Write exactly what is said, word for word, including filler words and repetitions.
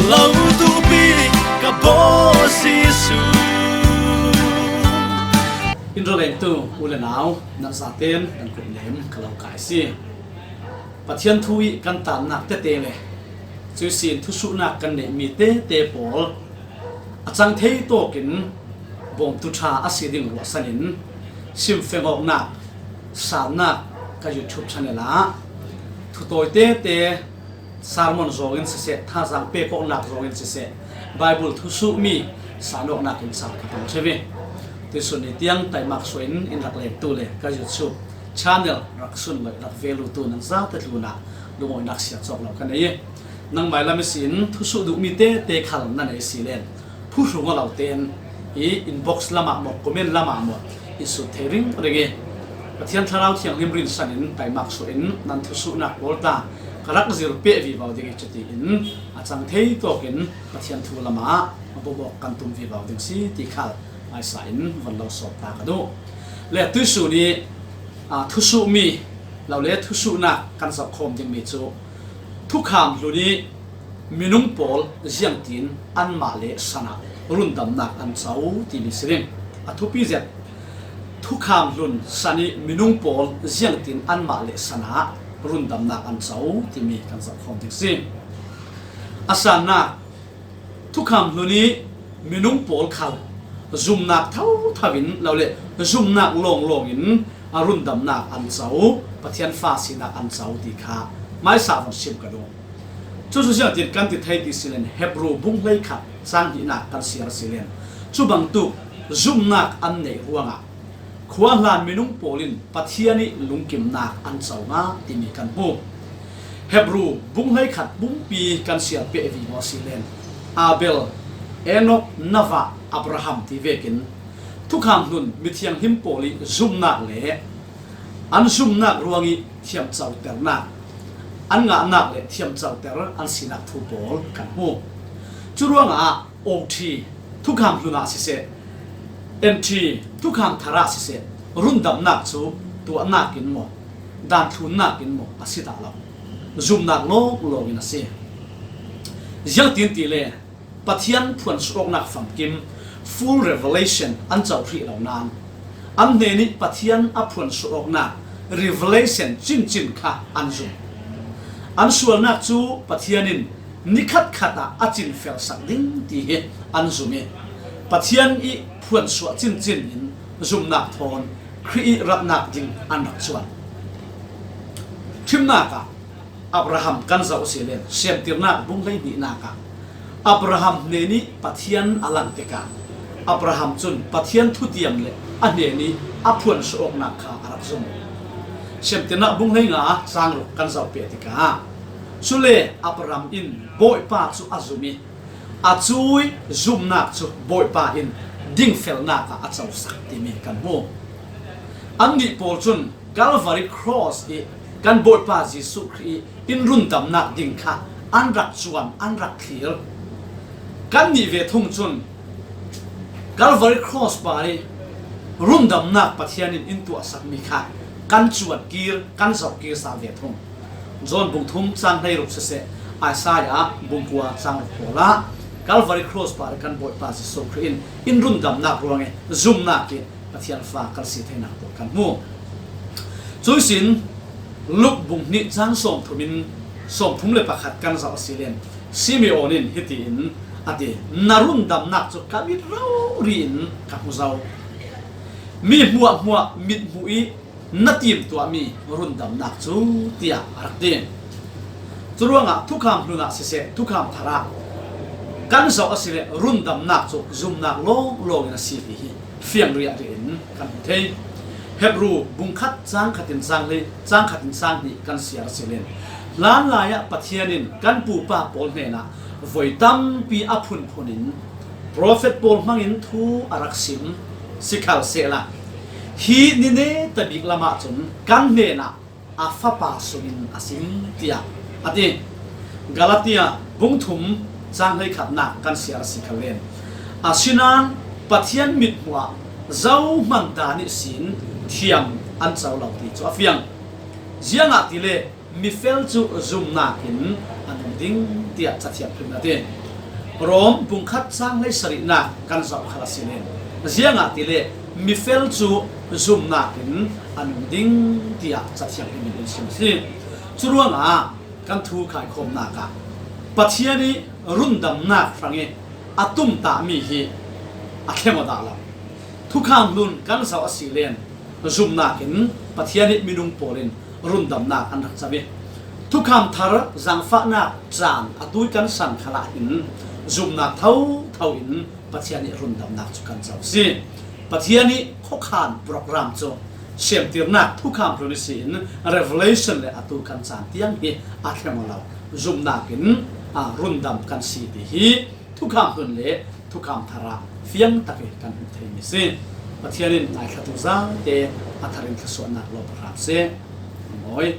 Lo tupi ka baw Jesu. In ralengtu u le nau, nan zaten nan kut nem ka lo kai si. Pathian thu i kan tannak tete le cuisin thusuhnak kan neih mi tete pawl a cang thei tawkin bawmtu ṭha a si ding ruahsan in simfeng awknak, sannak ka YouTube channel ah thutawi tete, sermon zawngin siseh, thazaang pek awknak zawngin siseh, Bible thusuhmi san awknak in san ka pang ṭheu i, tuisun ni tiang taimak suahin in rak lengtu le ka YouTube channel rak sunloih rak velutu nan zate tlunah lungawinak sia cawk lo ka nei i, nangmai lam ihsin thusuh duhmi tete khal na nei si len, phuhrung a lo ten i inbox lamah maw, comment lamah maw, in sut thei ringring i, Pathian Thlarau Thianghlim rinsan in taimak suahin nan thusuhnak pawl ta ka rak zir peh vivo ding i, cutiin a cang thei tawkin Pathian thu lamah bawmawk kan tum vivo ding si ti khal aisa in von lo sawp ta ka duh. Le tuisun i, aa, thusuhmi lo le thusuhnak kan zohkhawm dingmi cu thukham hlun i minung pawl ziangtin anmah le san ah rundamnak an co timi si ding. A thupi zet, thukham hlun san i minung pawl ziangtin anmah le san ah rundamnak an co timi kan zohkhawm ding si. A sannak, thukham hlun i minung pawl khal zumnak thotho in lo le zumnak lawnglawng in a rundamnak an co, Pathian fa sinak an co ti kha hmaisa von sim ka duh. Cucu ziangtin kan ti thei ti si len, Hebru bung hleikhat cang hnihnak kan siar si len, cu bangtuk zumnak an neih ruangah khuahlan minung pawl in Pathian i lungkimnak an co hnga timi kan hmu. Hebru bung hleikhat bungpi kan siar peh vivo si len, Abel, Enok, Navah, Abraham ti vekin thukham hlun mithianghlim pawl i zumnak le an zumnak ruang i thiamcoternak, an ngahnak le thiamcoter an sinak thu pawl kan hmu. Cu ruangah O T, thukham hlun ah siseh, N T, thukham thar ah siseh, rundamnak cu tuahnak in maw, danthlunnak in maw a si dah lo. Zumnak lawnglawng in a si. Ziangtin ti le Pathian phuansuah awknak famkim, full revelation, an co hrih lo nain an hnen i Pathian a phuansuah awknak revelation cincin kha an zum. An sualnak cu Pathian in nikhat khat ah a cinfelsak ding ti hi an zum i, Pathian i phuansuah cincin in zumnak thawn Khrih i ratnak ding an rak cuan. Ṭhimnak ah Abraham kan zoh si len, Siamtirnak bung hleihnihnak ah Abraham hnen i Pathian a lang tikah Abraham cun Pathian thutiam le a hnen i a phuansuah awknak kha a rak zum. Siamtirnak bung hleinga cang ruk kan zoh peh tikah, cule Abraham in Bawipa cu a zum i a cui zumnak cu Bawipa in dingfelnak ah a cosak timi kan hmu. Annih pawl cun Calvary Cross i kan Bawipa Jesuh Khrih i in rundamnak ding kha an rak cuan, an rak thlir. Kannih ve thung cun Calvary Cross par i rundamnak Pathian in in tuahsakmi kha kan cuan kir, kan zoh kir sal ve thung. John bung thum cang hleiruk siseh, Isaiah bung kua cang ruk pawl ah Calvary Cross par i kan Bawipa Jesuh Khrih in in rundamnak ruang i zumnak i Pathian fa kan si theinak pawl kan hmu. Cuihsin Luk bung hnih cang sawmthum in, sawmthum le pakhat kan zoh a si len, Simeon in hitiin a ti, "Na rundamnak cu ka mit rori in ka hmu zo. Mi hmuahhmuah mithmuh i na timtuahmi rundamnak cu," tiah a rak ti. Curuangah thukham hlun ah siseh, thukham thar ah kan zoh a si le rundamnak cu zumnak lawnglawng in a si ti hi fiang riahriah in kan hmu thei. Hebru bung khat cang khat in cang hleili, cang khat in cang hnih kan siar a si len, hlanlai ah Pathian in kan pupa pawl hnenah voi tampi a phunphun in profet pawl hmangin thu a rak sim, sikhalsehla hi ni neta bik lamah cun kan hnenah a Fapa sungin a sim, tiah a ti. Galatia bung thum cang hleikhatnak kan siar a si kha len, asinain Pathian mithmuh ah zohman dan ihsin thiam an co lo ti cu a fiang. Ziangahtile mifel cu zumnak in a nung ding, tiah Cathiang hrim in a ti. Rom bung khat chang hleisarihna kan zoh kha la si len. Ziangahtile mifel cu zumnak in a nung ding tiah Cathiang in min in sim a si. Curuangah kan thu khaikhawmnak ah Pathian ih rundamnak hrangih a tumtahmi hi a thleng aw dah lo. Thukham hlun kan zoh a si len zumnak in Pathian ih minung pawl in rundamnak an rak cam ih, Thukham Thar zangfahnak caan atu kan san khalah hin zumnak thotho in Pathian ih rundamnak cu kan co si. Pathian ih khuakhan program cu siamtirnak thukham hlun ihsin Revelation le atu kan caan tiang hi a thleng aw lo. Zumnak in, aa, rundam kan si ti hi Thukham Hlun le Thukham Thar ah fiang tak ih kan hmuh theimi si. Pathian in ngaithlatu zaite a thar in thluasuahnak lawmh hram seh. Mawi.